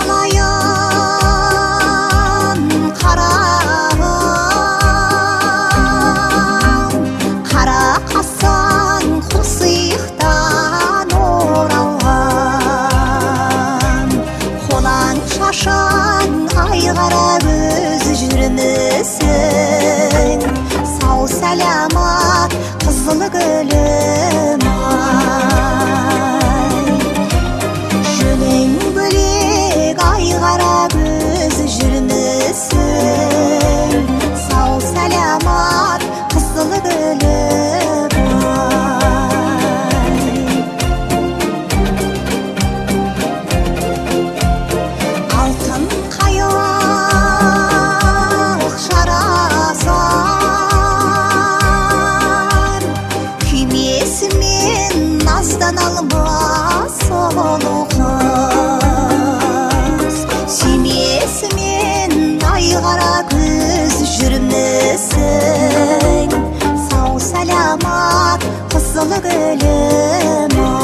Айналайын қарағым, қара қасаң қосиықтан оралған, қолаң шашаң ай қара көз жүрмісің, сау сәламат қызыл гүлім ай. Жөнің бөлек ай қара көз жүрмісің, сау сәламат қызыл гүлім ай. Алтын қайық жарасар, күймесімен наздан алма сұлу қыз, сүймесімен ай қара көз жүрмісің, сау сәламат қызыл гүлім ай.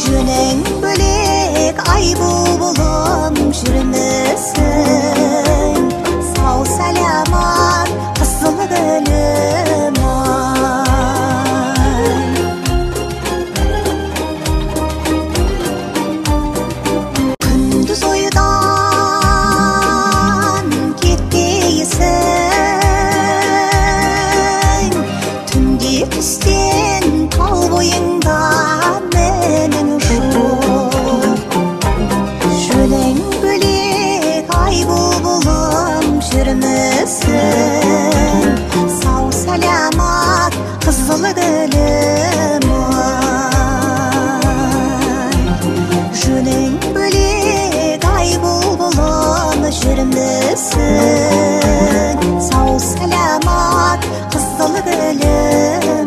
Жөнің бөлек ай бұлбұлым жүрмісің, сау сәламат қызыл гүлім ай. Күндіз ойдан кетпейсің, түнде түстен тал бойыңда мінің жоқ. Жөнің бөлек ай бұлбұлым жүрмісің, сау сәламат қызыл гүлім ай. Жөнің бөлек ай бұлбұлым жүрмісің, сау сәламат қызыл гүлім